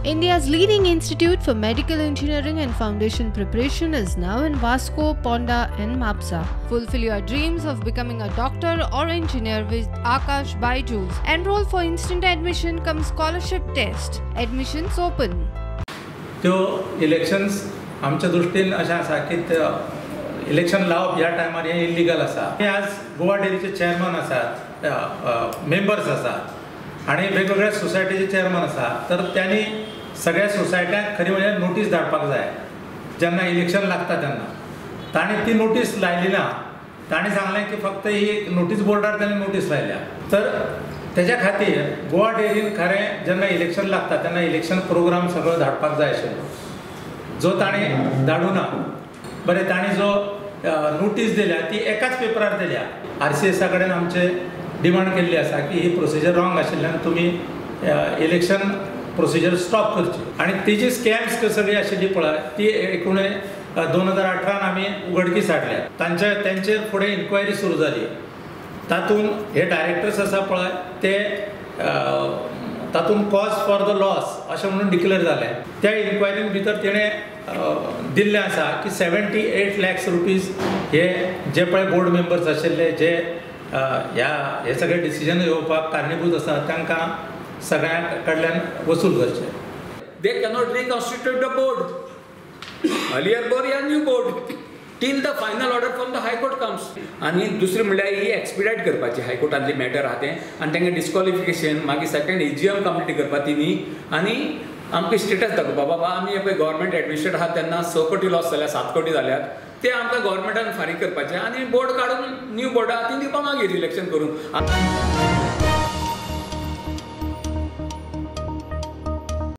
India's leading institute for medical engineering and foundation preparation is now in Vasco, Ponda and Mapsa. Fulfill your dreams of becoming a doctor or engineer with Aakash Byju's. Enroll for instant admission cum scholarship test. Admissions open. त्यो elections आमच्या दृश्टीन अशें आसा की election लावप ह्या टायमार हें इल्लिगल आसा. हे आज गोवा डेअरीचे चेअरमन आसात, मेंबर्स आसात आनी वेगवेगळ्या सोसायटीचे चेअरमन आसा, तर त्यांनी सगळ्या सोसायट्यांक खरी म्हणजे नोटीस धाडपाक जाय जेन्ना इलेक्शन लागता तेन्ना. ताणें ती नोटीस लायली ना. ताणें सांगलें की फक्त ही एक नोटीस बोर्डार ताणें नोटीस लायल्या. तर तेज्या खातीर गोवा डेअरीन खरें जेन्ना इलेक्शन लागता तेन्ना इलेक्शन प्रोग्राम सगळो धाडपाक जाय आशिल्लो, जो ताणें धाडूं ना. बरें, ताणें जो नोटीस दिल्या ती एकाच पेपरार दिल्या. आर सी एसा कडेन आमचे डिमांड केल्ली आसा की ही प्रोसिजर रॉंग आशिल्ल्यान तुमी इलेक्शन प्रोसिजर स्टॉप करची. आनी तेजी स्कॅम्स सगळी आशिल्ली पळय ती एकूण 2018 आमी उघडकीस हाडल्या. तांच्या तेंचेर फुडें इन्क्वायरी सुरू जाली. तातूंत हे डायरेक्टर्स आसा पळय ते तातूंत कॉज फॉर the loss अशें म्हणून डिक्लेर जालें. त्या इन्क्वायरीन भितर तेणें दिल्लें आसा की 78 लॅक्स रुपीज हे जे पळय बोर्ड मेंबर्स आशिल्ले, जे ह्या हे सगळे डिसिजन घेवपाक कारणीभूत आसा, तांकां सगळ्यां कडल्यान वसूल करचे. They cannot reconstitute the board. Earlier board या new board till the final order from the High Court comes. आनी दुसरें म्हणल्यार ही एक्सपिडायट करपाची हायकोर्टांतली मॅटर आहा तें, आनी तांकां डिस्क्वॉलिफिकेशन, मागीर सेकंड एजीएम कंप्लीट करपा तिनी, आनी आमकां स्टेटस दाखोवपा, बाबा आमी पळय गव्हर्मेंट एडमिनिस्ट्रेटर आहा तेन्ना 6 कोटी लॉस जाल्यार, 7 कोटी जाल्यात, ते आमकां गव्हर्मेंटान फारीक करपाचे आनी बोर्ड काडून न्यू बोर्ड आहा ती दिवपा मागीर इलेक्शन करून.